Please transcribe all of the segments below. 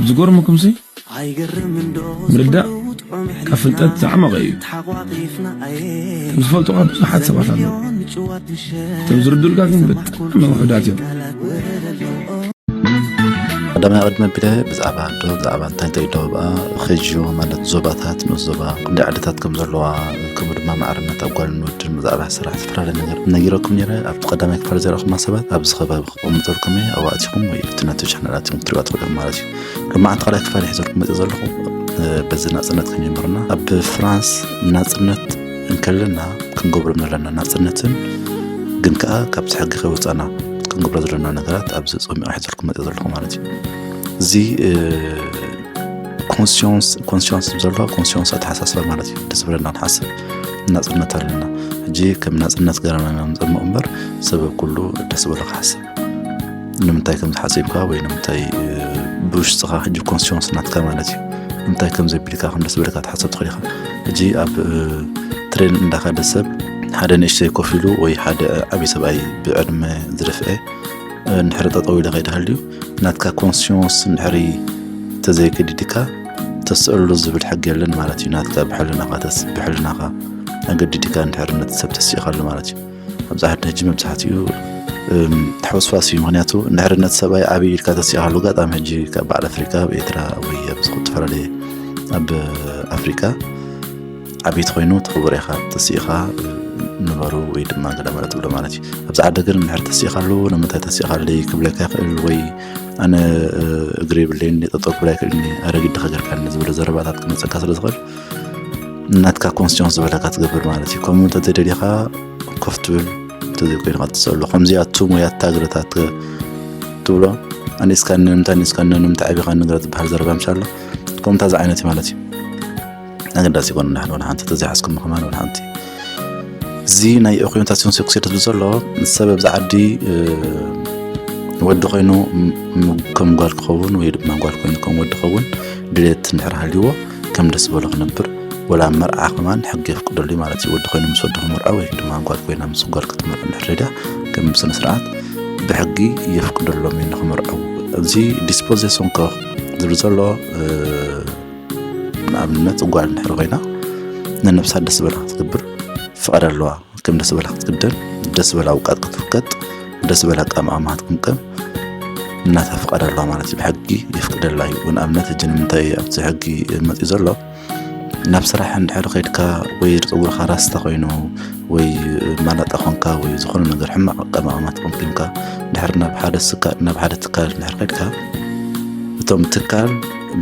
ዝገርመኩምሲ፣ ምርዳእ ካብ ፍልጠት ዝዓመቐ እዩ። ከም ዝፈልጡኻ ብዙሓት ሰባት ኣለዉ። እቶም ዝርድኡልካ ግን ብጣዕሚ ውሑዳት እዮም። ቀዳማይ ቅድሚ ኣቢለ ብዛዕባ ኣዶ፣ ብዛዕባ እንታይ እንታይ ዶ ብኣ ኸጅዮ ማለት ዞባታት፣ ንኡስ ዞባ ክንደይ ዓድታት ከም ዘለዋ፣ ከምኡ ድማ ማዕርነት ኣብ ጓልን ወድን ብዛዕባ ስራሕ ዝተፈላለየ ነገር ነጊረኩም ነይረ። ኣብቲ ቀዳማይ ክፋል ዘረኹማ ሰባት ኣብዚ ከባቢ ክቕምጠልኩም እየ። ኣብኡ ኣቲኹም ወይ ኣብቲ ነቲ ቻነል ኣቲኹም ክትሪእዋ ትኽእሉ ማለት እዩ። ሎማዓንቲ ካልኣይ ክፋል ሒዘልኩም መፅእ ዘለኹ፣ እ፣ በዚ ናፅነት ክንጀምርና። ኣብ ፍራንስ ናፅነት እንከለና ክንገብሮም ዘለና ናፅነትን ግን ከኣ ካብቲ ሕጊ ከይወፃና ክንገብሮ ዘለና ነገራት ኣብዚ ጸሚቑ ሒዘልኩም መፅእ ዘለኹ ማለት እዩ። እዚ፣ እ፣ ኮንስዮንስ፣ ኮንስዮንስ ዘሎ ኮንስዮንስ ኣተሓሳስባ ማለት እዩ። ደስ ብለና ክንሓስብ ናፅነት ኣለና። ሕጂ ከም ናፅነት ገረና ኢና ንጸምቕ እምበር ሰብ ኩሉ ደስ በሎ ክሓስብ። ንምንታይ ከም ዝሓሲብካ ወይ ንምንታይ፣ እ፣ ብውሽጥኻ ሕጂ ኮንስዮንስ ናትካ ማለት እዩ። ንምንታይ ከም ዘቢልካ ከም ደስ በለካ ትሓስብ ትኽእል ኢኻ። ሕጂ ኣብ፣ እ፣ ትሬን እንዳኸደ ሰብ ሓደ ንእሽተይ ኮፍ ኢሉ ወይ ሓደ ዓብዪ ሰብኣይ ብዕድመ ዝደፍአ፣ እ፣ እንድሕሪ ጠጠው ኢለ ከይደ ሃልዩ ናትካ ኮንስዮንስ እንድሕሪ ተዘይገዲድካ ተስእሉ ዝብል ሕጊ የለን ማለት እዩ። ናትካ ብሕልናኻ ተስ-፣ ብሕልናኻ ኣገዲድካ እንድሕሪ ነቲ ሰብ ተሲእኻሉ ማለት እዩ። ኣብዚ ዓዲ ሕጂ መብዛሕትኡ፣ እም፣ ተሕወስዋስ እዩ። ምኽንያቱ እንድሕሪ ነቲ ሰብኣይ ዓብዪ ኢልካ ተሲእኻሉ፣ ኣጋጣሚ ሕጂ ካብ በዓል ኣፍሪቃ፣ ኣብ ኤርትራ ወይ ኣብ ዝተፈላለዩ ኣብ ኣፍሪቃ ዓብይቲ ኮይኑ ትኽብር ኢኻ፣ ተሲእኻ ንበሩ ወይ ድማ ገለ ማለት ትብሎ ማለት እዩ። ኣብዚ ዓዲ ግን እንድሕር ተሲእኻሉ፣ ንምንታይ ተሲእኻለይ ክብለካ ይኽእል ወይ ኣነ፣ እ፣ እግሪ የብለይን፣ ጠጠው ክብል ኣይክእልን እየ፣ ኣረጊት ድኻ ገርካኒ ዝብሎ ዘረባታት ክመፀካ ስለ ዝኽእል ናትካ ኮንስቲትዩንስ ዝበለካ ትገብር ማለት እዩ። ከምኡ እንተተደሊኻ ኮፍ ትብል፣ እንተዘይኮይኑ ኸዓ ትሰሎ። ከምዚኣቱ ወይ ኣታ ግረታት ትብሎ፣ ኣንኢስካኒ፣ ንምንታይ ኣንኢስካኒ፣ ንምንታይ ዓቢኻኒ ግረ ዝበሃል ዘረባ ምሽ ኣሎ። ከምኡ እንታይ ዓይነት እዩ ማለት እዩ። ኣገዳሲ ይኮነ ንሕና ወላ ሓንቲ ተዘይሓዝኩም ከማን ወላ ሓንቲ። እዚ ናይ ኦሪየንታሲዮን ሴክሱዌል ዝብል ዘሎ ሰብ ኣብዚ ዓዲ፣ እ፣ ወዲ ኮይኑ ም-፣ ም-፣ ከም ጓል ክኸውን ወይ ድማ ጓል ኮይኑ ከም ወዲ ክኸውን ድሌት እንድሕር ሃልይዎ ከም ደስ ዝበሎ ክነብር፣ ወላ መርዓ ከማን ሕጊ የፍቅደሉ እዩ ማለት እዩ። ወዲ ኮይኑ ምስ ወዲ ክምርዖ ወይ ድማ ጓል ኮይና ምስ ጓል ክትምርዖ እንድሕር ደልያ ከም ስነ ስርዓት ብሕጊ የፍቅደሎም እዩ ንክምርዐው። እዚ ዲስፖዚሽን ኮ ዝብል ዘሎ፣ እ፣ ንኣብነት ጓል እንድሕር ኮይና ንነብሳ ደስ ዝበላ ክትገብር ፍቓድ ኣለዋ። ከም ደስ ዝበላ ክትክደን፣ ደስ ዝበላ ውቃጥ ክትውቀጥ፣ ደስ ዝበላ ቃማማ ክትቅምቀም እናታ ፍቓድ ኣለዋ ማለት እዩ። ብሕጊ የፍቅደላ እዩ። ንኣብነት ሕጂ ንምንታይ ኣብቲ ሕጊ መፅዩ ዘሎ፣ ናብ ስራሕ እንድሕር ከይድካ ወይ ፀጉርኻ ራስታ ኮይኑ ወይ ማላጣ ኮንካ ወይ ዝኾነ ነገር ሕማቕ ኣቀማቕማ ተቐምቂምካ እንድሕር ናብ ሓደ ስካ-፣ ናብ ሓደ ትካል እንድሕር ከይድካ፣ እቶም ትካል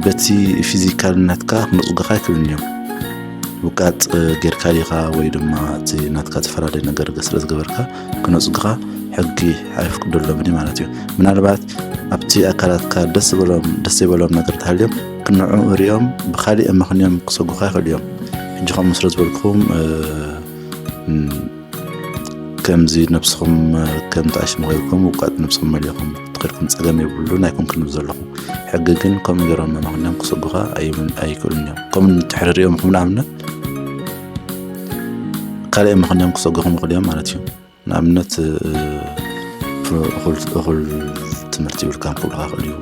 በቲ ፊዚካልነትካ ክነፅጉኻ ኣይክእሉን እዮም። ውቃጥ ጌርካ ዲኻ ወይ ድማ እቲ ናትካ ተፈላለየ ነገር ስለ ዝገበርካ ክነፅጉኻ ሕጊ ኣይፍቅደሎምን እዩ ማለት እዩ። ምናልባት ኣብቲ ኣካላትካ ደስ ዝበሎም፣ ደስ ዘይበሎም ነገር ተሃልዮም ክንዑ ሪኦም ብኻሊእ ምኽንዮም ክሰጉኻ ይኽእሉ እዮም። ሕጂ ከምኡ ስለ ዝበልኩም፣ እ፣ እም፣ ከምዚ ነብስኹም፣ እ፣ ከም ተኣሽሙ ጌርኩም ውቃጥ ነብስኹም መሊእኹም ተኸድኩም ጸገም የብሉን ኣይኮንኩን ዘለኹ። ሕጊ ግን ከምኡ ገይሮም ምኽንዮም ክሰጉኻ ኣይም-፣ ኣይክእሉን እዮም። ከምኡ እንድሕር ሪኦም ንኣብነት ካልእ ምኽንዮም ክሰጉኹም ይኽእሉ እዮም ማለት እዩ። ንኣብነት፣ እ፣ እኹል፣ እኹል ትምህርቲ ይብልካ ክብልካ ይኽእል እዩ።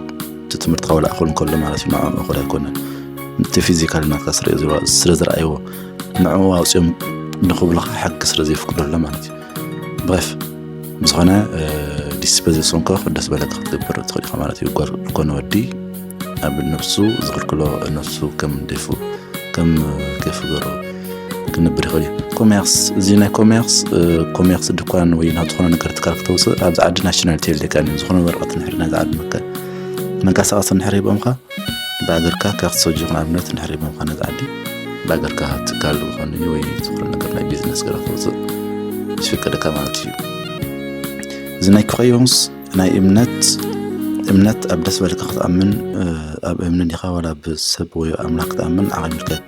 እቲ ትምህርትኻ ዋላ እኹል እንከሎ ማለት እዩ፣ ንዕኦም እኹል ኣይኮነን። እቲ ፊዚካል ናትካ ስለ ዝረ-፣ ስለ ዝረኣይዎ፣ ንዕኡ ኣውፅኦም ንኽብሉኻ ሕጊ ስለ ዘይፍቅደሎም ማለት እዩ። ብኸፍ ብዝኾነ፣ እ፣ ዲስፖዚሽን ኮ ደስ በለካ ክትገብር ትኽእል ኢኻ ማለት እዩ። ጓል ኮነ ወዲ ኣብ ነብሱ ዝኽልክሎ፣ ነብሱ ከም ደፉ ከም ከፍገሮ ክነብር ይኽእል እዩ። ኮሜርስ፣ እዚ ናይ ኮሜርስ፣ እ፣ ኮሜርስ ድኳን ወይ ናብ ዝኾነ ነገር ትካል ክተውፅእ ኣብዚ ዓዲ ናሽናሊቲ የድልየካን እዩ። ዝኾነ ወረቐት እንድሕር ናይዚ ዓዲ መከ-፣ መንቀሳቐሲ እንድሕር ሂቦምካ ብኣገርካ ከክትሰጅኹ ንኣብነት እንድሕር ሂቦምካ ነዚ ዓዲ ብኣገርካ ትካል ዝኾነ እዩ ወይ ዝኾነ ነገር ናይ ቢዝነስ ገራ ክተውፅእ ይፍቀደካ ማለት እዩ። እዚ ናይ ክኸዮንስ ናይ እምነት፣ እምነት ኣብ ደስ በልካ ክትኣምን፣ እ፣ ኣብ እምኒ ዲኻ ዋላ ብሰብ ወይ ኣምላኽ ክትኣምን ንዓኻ ይምልከት።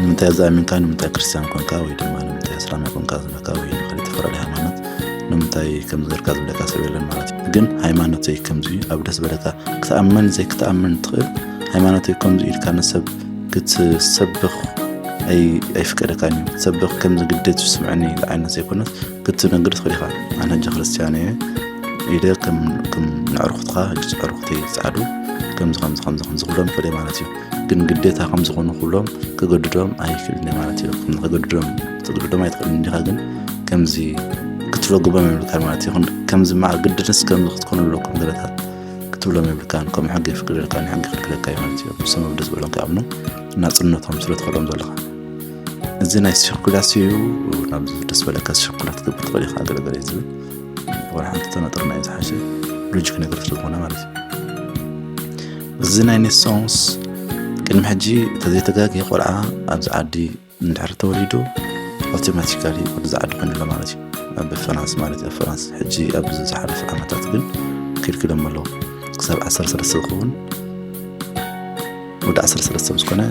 ንምንታይ ኣብዚ ኣሚንካ፣ ንምንታይ ክርስትያን ኮንካ ወይ ድማ ንምንታይ እስላማይ ኮንካ ዝበለካ ወይ ንኻሊእ ተፈላለየ ሃይማኖት ንምንታይ ከምዚ ገርካ ዝበለካ ሰብ የለን ማለት እዩ። ግን ሃይማኖተይ ከምዚ እዩ፣ ኣብ ደስ በለካ ክትኣምን ዘይክትኣምን ትኽእል። ሃይማኖተይ ከምዚ ኢልካ ንሰብ ክትሰብኽ ኣይ-፣ ኣይፍቀደካን እዩ። ክትሰብኽ ከምዚ ግዴት እዩ ስምዐኒ ዓይነት ዘይኮነስ ክትነግር ትኽእል ኢኻ። ኣነ ሕጂ ክርስትያን እየ፣ ኢለ ከም ከም ንዕርኩትካ ሕጂ ዕርኩተይ ጻዕዱ ከምዚ ከምዚ ከምዚ ከምዚ ክብሎም ይኽእል እየ ማለት እዩ። ግን ግዴታ ከም ዝኾኑ ክብሎም ክገድዶም ኣይክእልን እየ ማለት እዩ። ከም ክገድዶም ክትገድዶም ኣይትኽእልን እንዲኻ፣ ግን ከምዚ ክትለጉቦም የብልካን ማለት እዩ። ከምዚ ማ ግድንስ ከምዚ ክትኮኑ ኣለኩም ገለታት ክትብሎም የብልካን። ከም ሕጊ የፍቅደልካ፣ ንሕጊ ክልክለካ እዩ ማለት እዩ። ንሶም ኣብ ደስ በሎም ክኣምኑ ናጽነቶም ስለ ትኸሎም ዘለኻ። እዚ ናይ ሲርኩላሲ እዩ። ናብ ደስ በለካ ሲርኩላት ክትገብር ትኽእል ኢኻ። ገለገለ እዩ ዝብል ወላ ሓንቲ ተነጥርና እዩ ዝሓሸ፣ ሎጂክ ነገር ስለ ዝኾነ ማለት እዩ። እዚ ናይ ኔሶንስ ቅድሚ ሕጂ ተዘይተጋግየ ቆልዓ ኣብዚ ዓዲ እንድሕር ተወሊዱ ኣውቶማቲካሊ ወደዚ ዓዲ ኮይኑ ኣሎ ማለት እዩ። ኣብ ፈራንስ ማለት እዩ። ኣብ ፈራንስ ሕጂ ኣብዚ ዝሓለፈ ዓመታት ግን ክልኪሎም ኣለዉ። ክሳብ ዓሰርተ ሰለስተ ዝኸውን ወዲ ዓሰርተ ሰለስተ ምስ ኮነ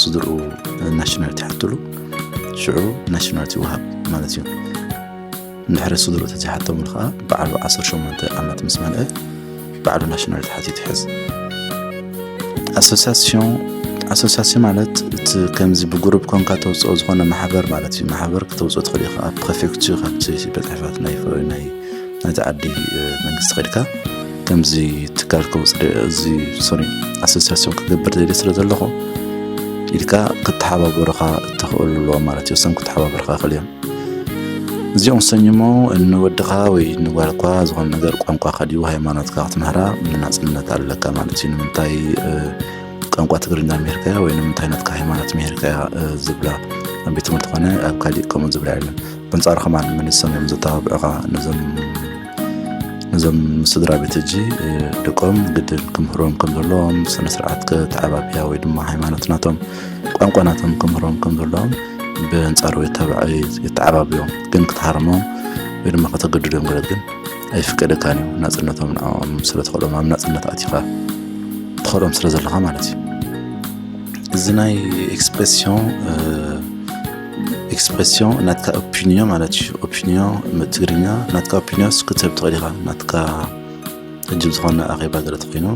ስድርኡ ናሽናሊቲ ይሓትሉ። ሽዑ ናሽናሊቲ ይወሃብ ማለት እዩ። እንድሕሪ ስድርኡ ተዘይሓቶም ከዓ በዓሉ ዓሰርተ ሸሞንተ ዓመት ምስ መልአ ባዕሉ ናሽናሊቲ ሓቲቱ ይሕዝ። ኣሶሲያሲዮን ኣሶሲያሲዮን ማለት እቲ ከምዚ ብጉሩብ ኮንካ ተውፅኦ ዝኾነ ማሕበር ማለት እዩ። ማሕበር ክተውፅኦ ትኽእል ኢኻ። ኣብ ፕሬፌክቱ ካብቲ ቤት ጽሕፈት ናይ ናይ ናይቲ ዓዲ መንግስቲ ከድካ ከምዚ ትካል ከውፅእ እዚ ሶሪ ኣሶሲያሲዮን ክገብር ደልየ ስለ ዘለኹ ኢልካ ክተሓባበሩኻ እትኽእሉ ኣለዎም ማለት እዩ። እሶም ክተሓባበሩኻ ይኽእሉ እዮም። እዚኦም ሰኝሞ ንወድኻ ወይ ንጓልኳ ዝኾነ ነገር ቋንቋ ከድዩ ሃይማኖትካ ክትምህራ ናጽነት ኣለካ ማለት እዩ። ንምንታይ ቋንቋ ትግርኛ ምሂርካያ ወይ ንምንታይ ናትካ ሃይማኖት ምሂርካያ ዝብላ ኣብ ቤት ትምህርቲ ኮነ ኣብ ካሊእ ከምኡ ዝብላ የለን። በንጻሩ ከማን መሊሶም እዮም ዘተባብዑኻ። ነዞም ነዞም ስድራ ቤት ሕጂ ደቆም ግድን ክምህሮም ከም ዘለዎም፣ ስነ ስርዓት ከተዓባብያ ወይ ድማ ሃይማኖት ናቶም ቋንቋ ናቶም ክምህሮም ከም ዘለዎም ብኣንጻሩ የተዓባብዮም። ግን ክትሃርሞም ወይ ድማ ከተገድዶም ገለት ግን ኣይፍቀደካን እዩ። ናጽነቶም ንዕኦም ስለ ትኸሎም ኣብ ናጽነት ኣቲኻ ትኸሎም ስለ ዘለኻ ማለት እዩ። እዚ ናይ ኤክስፕሬሲዮን ኤክስፕሬሲዮን ናትካ ኦፒኒዮ ማለት እዩ። ኦፒኒዮ ትግርኛ ናትካ ኦፒኒዮ ክትህብ ትኽእል ኢኻ። ናትካ ሕጂ ዝኾነ ኣኼባ ገለ ተኮይኑ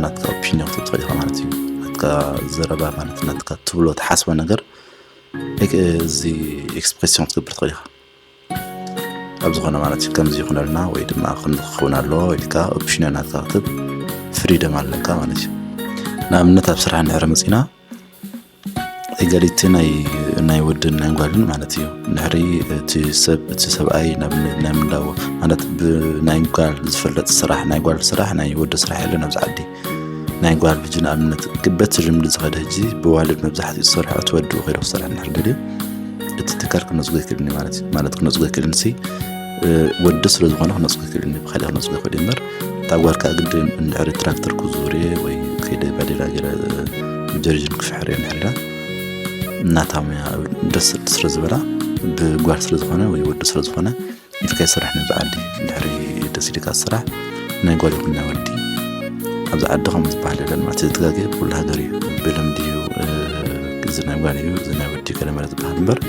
ናትካ ኦፒኒዮ ክትህብ ትኽእል ኢኻ ማለት እዩ። ናትካ ዘረባ ማለት ናትካ ትብሎ ትሓስቦ ነገር እዚ ኤክስፕሬሲዮን ክትገብር ትኽእል ኢኻ። ኣብ ዝኾነ ማለት እዩ ከምዚ ይኹነልና ወይ ድማ ከምዚ ክኸውን ኣለዎ ኢልካ ኦፒኒዮ ናትካ ክትህብ ፍሪደም ኣለካ ማለት እዩ። ንኣብነት ኣብ ስራሕ እንድሕር መፂና ኤጋሊቲ ናይ ናይ ወድን ናይ ጓልን ማለት እዩ። ድሕሪ እቲ ሰብ እቲ ሰብኣይ ናብ ናይ ምንዳዎ ማለት ብናይ ጓል ዝፍለጥ ስራሕ ናይ ጓል ስራሕ ናይ ወዲ ስራሕ የለን ኣብዚ ዓዲ። ናይ ጓል ሕጂ ንኣብነት በቲ ልምዲ ዝኸደ ሕጂ ብዋልድ መብዛሕትኡ ዝሰርሖ እቲ ወዲ ከይዱ ክሰርሕ እንድሕር ደልዩ እቲ ትካል ክነፅጎ ይክእልኒ ማለት እዩ። ማለት ክነፅጎ ይክእልኒ ሲ ወዲ ስለ ዝኾነ ክነፅጎ ይክእልኒ ብካሊእ ክነፅጎ ይክእል እምበር እታ ጓል ከዓ ግድን እንድሕሪ ትራክተር ክዙርየ ወይ ከይደ ባዴላ ገይረ ጀርጅን ክፍሕር እየ እንድሕር ኢላ እናታሙያ ደስ ስለ ዝበላ ብጓል ስለ ዝኾነ ወይ ወዲ ስለ ዝኾነ ኢልካ ይስራሕ ነዚ ዓዲ እንድሕሪ ደስ ኢልካ ስራሕ ናይ ጓል ይኹን ናይ ወዲ ኣብዚ ዓዲ ከም ዝበሃል የለን ማለት እዩ። ተጋግየ ብኩሉ ሃገር እዩ ብልምዲ እዩ እዚ ናይ ጓል እዩ እዚ ናይ ወዲ ገለ ማለት ዝበሃል እምበር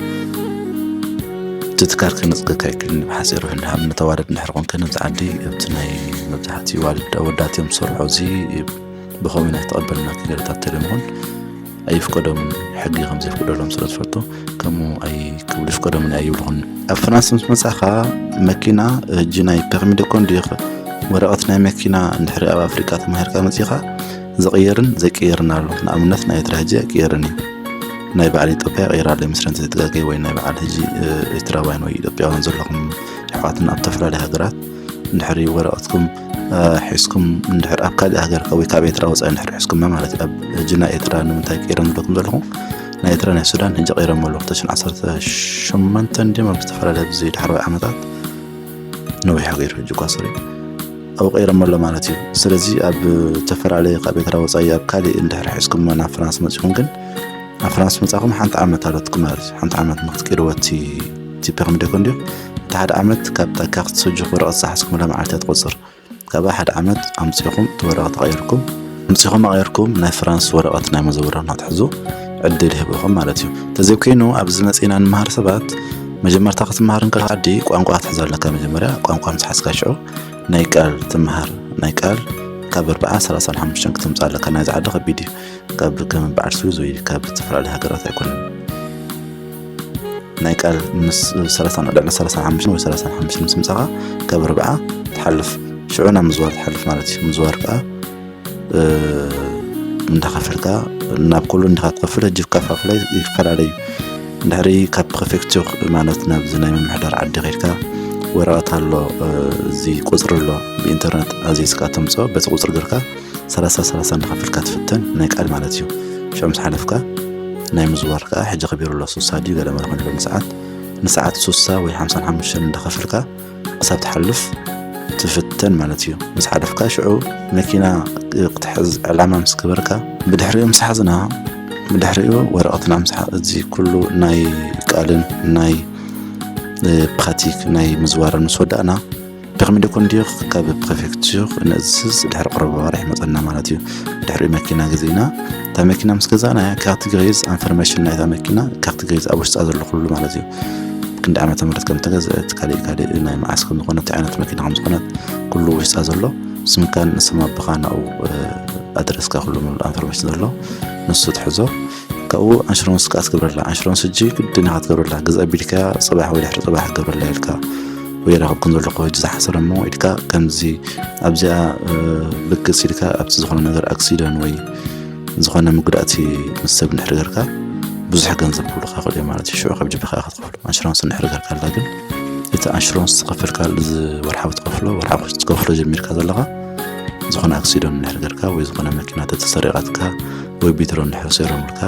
እቲ ትካል ከነፅገካ ይክእል ብሓፂሩ ንኣብነት ኣዋልድ እንድሕር ኮንከ ነዚ ዓዲ ኣብቲ ናይ መብዛሕትኡ ዋልድ ኣወዳት እዮም ዝሰርሑ እዚ ብኸምኡ ናይ ተቐበልና ክገለታት ተለምኹን ኣይፍቀዶምን ሕጊ ከም ዘይፍቅደሎም ስለ ዝፈልጡ ከምኡ ኣይክብሉ ይፍቀዶምን ኣይብልኹን። ኣብ ፍራንስ ምስ መጻኻ መኪና ሕጂ ናይ ፐርሚ ደ ኮንዲር ወረቐት ናይ መኪና እንድሕሪ ኣብ ኣፍሪቃ ተማሂርካ መጺኻ ዝቕየርን ዘይቅየርን ኣሎ። ንኣብነት ናይ ኤርትራ ሕጂ ኣይቅየርን እዩ። ናይ በዓል ኢትዮጵያ ይቕየር ኣሎ ይመስለኒ ተዘይተጋገየ ወይ ናይ በዓል ሕጂ ኤርትራውያን ወይ ኢትዮጵያውያን ዘለኹም ኣሕዋትና ኣብ ዝተፈላለዩ ሃገራት እንድሕሪ ወረቐትኩም ሒዝኩም እንድሕር ኣብ ካልእ ሃገር ወይ ካብ ኤርትራ ወፃኢ እንድሕር ሒዝኩማ ማለት እዩ። ኣብ ሕጂ ናይ ኤርትራ ንምንታይ ቀይሮም ዝብለኩም ዘለኹ ናይ ኤርትራ ናይ ሱዳን ሕጂ ቀይሮም ኣለዉ። ክልተ ሽሕን ዓሰርተ ሸሞንተን ድዮም ኣብ ዝተፈላለየ ኣብዚ ዳሕረዋይ ዓመታት ነዊሕ ገይሩ ሕጂ እኳ ሶሪ ኣብኡ ቀይሮም ኣሎ ማለት እዩ። ስለዚ ኣብ ዝተፈላለየ ካብ ኤርትራ ወፃኢ ኣብ ካሊእ እንድሕር ሒዝኩሞ ናብ ፍራንስ መፂኹም ግን ኣብ ፍራንስ ምጻኹም ሓንቲ ዓመት ኣለትኩም ማለት እዩ። ሓንቲ ዓመት ንክትቅይርዎ እቲ እቲ ፐርሚ ደ ኮንዲር እቲ ሓደ ዓመት ካብ ታካ ክትሰጁ ወረቐት ዝሓዝኩምላ መዓልቲ እያ ትቆፅር። ካብኣ ሓደ ዓመት ኣምፂኹም እቲ ወረቐት ኣቐይርኩም ኣምፂኹም ኣቐይርኩም ናይ ፍራንስ ወረቐት ናይ መዘውራ ንክትሕዙ ዕድል ይህብኹም ማለት እዩ። ተዘይኮይኑ ኣብዚ መፂና ንምሃር ሰባት መጀመርታ ክትመሃር እንከለካ ዓዲ ቋንቋ ክትሕዝ ኣለካ። መጀመርያ ቋንቋ ምስ ሓዝካ ሽዑ ናይ ቃል ትመሃር ናይ ቃል ካብ ኣርብዓ ሰላሳን ሓሙሽተን ክትምፃ ኣለካ። ናይዚ ዓዲ ከቢድ እዩ። ካብ ከም በዓል ስዊዝ ወይ ካብ ዝተፈላለዩ ሃገራት ኣይኮነን። ናይ ቃል ምስ ሰላሳን ልዕሊ ሰላሳን ሓሙሽተን ወይ ሰላሳን ሓሙሽተን ምስ ምፃኻ ካብ ኣርብዓ ትሓልፍ፣ ሽዑ ናብ ምዝዋር ትሓልፍ ማለት እዩ። ምዝዋር ከዓ እንዳኸፈልካ ናብ ኩሉ እንዲኻ ትኸፍል። ሕጂ ከፋፍላይ ይፈላለዩ። እንድሕሪ ካብ ፕሬፌክቹር ማለት ናብዚ ናይ ምምሕዳር ዓዲ ከይድካ ወረቐት ኣሎ፣ እዚ ቁፅሪ ኣሎ፣ ብኢንተርነት ኣዚዝካ ተምፅኦ። በቲ ቁፅሪ ገርካ ሰላሳ ሰላሳ እንዳኸፈልካ ትፍተን፣ ናይ ቃል ማለት እዩ። ሽዑ ምስ ሓለፍካ ናይ ምዝዋር ከዓ ሕጂ ከቢሩ ኣሎ። ሱሳ ድዩ ገለ መለ ኮይኑ ኣሎ ንሰዓት ንሰዓት ሱሳ ወይ ሓምሳን ሓሙሽተን እንዳኸፈልካ ክሳብ ትሓልፍ ትፍተን ማለት እዩ። ምስ ሓለፍካ ሽዑ መኪና ክትሕዝ ዕላማ ምስ ገበርካ፣ ብድሕሪኡ ምስ ሓዝና፣ ብድሕሪኡ ወረቐትና ምስ ሓ- እዚ ኩሉ ናይ ቃልን ናይ ፕራቲክ ናይ ምዝዋርን ምስ ወዳእና፣ ፐርሚ ደ ኮንዲር ካብ ፕሬፌክቹር ነእዝዝ ድሕሪ ቁሩብ ኣዋርሕ ይመፀና ማለት እዩ። ድሕሪ መኪና ገዚእና፣ እታ መኪና ምስ ገዛእናያ ካርት ግሪዝ ኣንፈርሜሽን ናይታ መኪና፣ ካርት ግሪዝ ኣብ ውሽጣ ዘሎ ኩሉ ማለት እዩ። ክንዲ ዓመተ ምህረት ከም ተገዝአት፣ ካልእ ካልእ ናይ መዓስ ከም ዝኾነት፣ እንታይ ዓይነት መኪና ከም ዝኾነት ኩሉ ውሽጣ ዘሎ፣ ስምካን ስም ኣቦኻን ኣብኡ ኣድረስካ ኩሉ ሙሉእ ኣንፈርሜሽን ዘሎ ንሱ ትሕዞ። ካብኡ ኣንሹራንስ ከዓ ትገብረላ። ኣንሹራንስ ሕጂ ግድን ኢኻ ትገብረላ። ግዝ ኣቢልካ ጽባሕ ወይ ድሕሪ ጽባሕ ክገብረላ ኢልካ ወይ ረኸብኩን ዘለኹ ሕጂ ዝሓሰረ እሞ ኢልካ ከምዚ ኣብዚኣ ብግስ ኢልካ ኣብቲ ዝኾነ ነገር ኣክሲደን ወይ ዝኾነ መጉዳእቲ ምስ ሰብ እንድሕር ገርካ ብዙሕ ገንዘብ ክብሉኻ ይኽእሉ እዮም ማለት እዩ። ሽዑ ካብ ጅብኻ ኢኻ ትኸፍሎ። ኣንሹራንስ እንድሕር ገርካ ኣላ ግን እቲ ኣንሹራንስ ዝኸፈልካ ዝወርሓዊ ትኸፍሎ ወርሓዊ ትከፍሎ ጀሚርካ ዘለኻ ዝኾነ ኣክሲደን እንድሕር ገርካ ወይ ዝኾነ መኪና ተተሰሪቓትካ ወይ ቢትሮ እንድሕር ሰይሮምልካ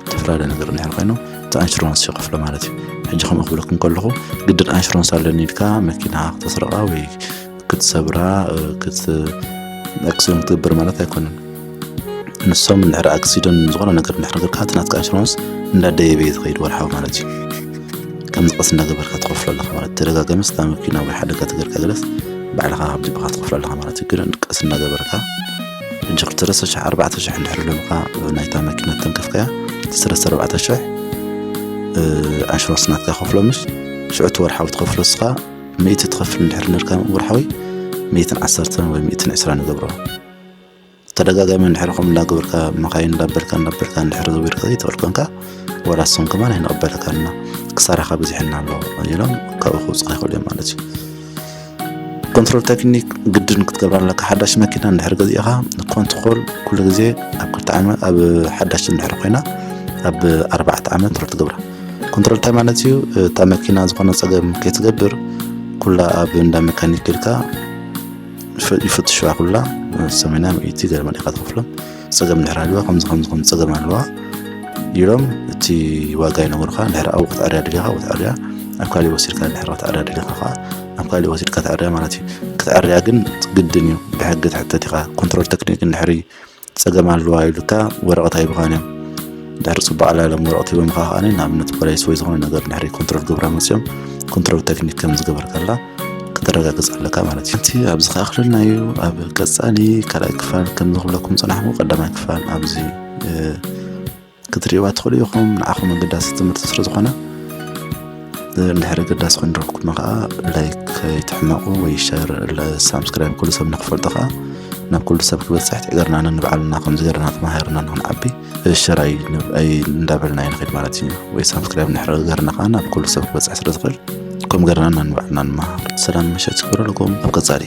ዝተፈላለየ ነገር እንድሕር ኮይኑ እቲ ኣንሹራንስ ይኸፍሎ ማለት እዩ። ሕጂ ከምኡ ክብለኩም ከለኹ ግድን ኣንሹራንስ ኣለኒ ኢልካ መኪና ክትስረቓ ወይ ክትሰብራ ክት ኣክሲደን ክትገብር ማለት ኣይኮነን። ንሶም እንድሕር ኣክሲደን ዝኾነ ነገር እንድሕር ገርካ እቲ ናትካ ኣንሹራንስ እንዳደየበ እዩ ዝኸይድ ወርሓዊ ማለት እዩ። ከምዚ ቀስ እንዳገበርካ ትኸፍሎ ኣለኻ ማለት ተደጋጋሚ ስታ መኪና ወይ ሓደጋ ተገርካ ገለስ ባዕልኻ ካብ ጅብኻ ትኸፍሎ ኣለኻ ማለት እዩ። ግን ቀስ እንዳገበርካ ሕጂ ክልተ ሰለስተ ሽሕ ኣርባዕተ ሽሕ እንድሕር ሎምኻ ናይታ መኪና ተንከፍካያ ሰለስተ ኣርባዕተ ሽሕ ኣንሹራንስ ናትካ ከፍሎ ምሽ ሽዑ እቲ ወርሓዊ ትኸፍሎ እስኻ ሚእቲ ትኸፍል እንድሕር ነርካ ወርሓዊ ሚእትን ዓሰርተን ወይ ሚእትን ዕስራን ይገብሮ። ተደጋጋሚ እንድሕር ከም እንዳገበርካ መኻይን እንዳበልካ እንዳበልካ እንድሕር ዘዊርካ ዘይትኽእል ኮንካ ወላ እሶም ከማን ኣይንቕበለካና ክሳራኻ በዚሕና ኣሎ ኢሎም ካብኡ ክውፅኻ ይኽእሉ እዮም ማለት እዩ። ኮንትሮል ቴክኒክ ግድን ክትገብራ ኣለካ። ሓዳሽ መኪና እንድሕር ገዚእኻ ኮንትሮል ኩሉ ግዜ ኣብ ክልተ ዓመት ኣብ ሓዳሽ እንድሕር ኮይና ኣብ ኣርባዕተ ዓመት ትሮል ትገብራ። ኮንትሮል እንታይ ማለት እዩ? እታ መኪና ዝኾነ ፀገም ከይትገብር ኩላ ኣብ እንዳ መካኒክ ኢልካ ይፈትሽዋ ኩላ ሰማንያ ሚእቲ ገለ መለ ኢኻ ትኸፍሎም። ፀገም እንድሕር ኣለዋ ከምዚ ከምዚ ከም ፀገም ኣለዋ ኢሎም እቲ ዋጋ ይነግሩኻ። እንድሕር ኣብኡ ክትዕርያ ደሊኻ ኣብኡ ትዕርያ፣ ኣብ ካሊእ ወሲድካ እንድሕር ክትዕርያ ደሊኻ ከዓ ኣብ ካሊእ ወሲድካ ትዕርያ ማለት እዩ። ክትዕርያ ግን ግድን እዩ፣ ብሕጊ ትሕተት ኢኻ። ኮንትሮል ቴክኒክ እንድሕር ፀገም ኣለዋ ኢሉካ ወረቐት ኣይብኻን እዮም። ድሕሪ ፅቡቅ ኣላለም ወረቐት ሂቦምኻ ከኣ ንኣብነት ፖሊስ ወይ ዝኾነ ነገር ድሕሪ ኮንትሮል ግብራ መፅኦም ኮንትሮል ቴክኒክ ከም ዝገበርካላ ከተረጋግፅ ኣለካ ማለት እዩ። እቲ ኣብዚ ከኣኽለልና እዩ። ኣብ ቀፃሊ ካልኣይ ክፋል ከም ዝኽብለኩም ፅናሕኩ ቀዳማይ ክፋል ኣብዚ ክትሪእዋ ትኽእሉ ኢኹም። ንዓኹም ኣገዳሲ ትምህርቲ ስለ ዝኾነ እንድሕር ኣገዳሲ ክንረኩማ ከዓ ላይክ ከይትሕመቑ ወይ ሸር ሳብስክራይብ ኩሉ ሰብ ንክፈልጦ ከዓ ናብ ኩሉ ሰብ ክበፅሕ ትዕገርና ነንባዕልና ከምዚ ገርና ተማሃርና ንክንዓቢ ሸር ኣይ እንዳበልና ይንኸድ ማለት እዩ። ወይ ሳብስክራይብ እንድሕር ገርና ከዓ ናብ ኩሉ ሰብ ክበፅሕ ስለ ዝኽእል ከም ገርና ነንባዕልና ንመሃር። ሰላም ምሸት ይግበረልኩም። ኣብ ቀፃሊ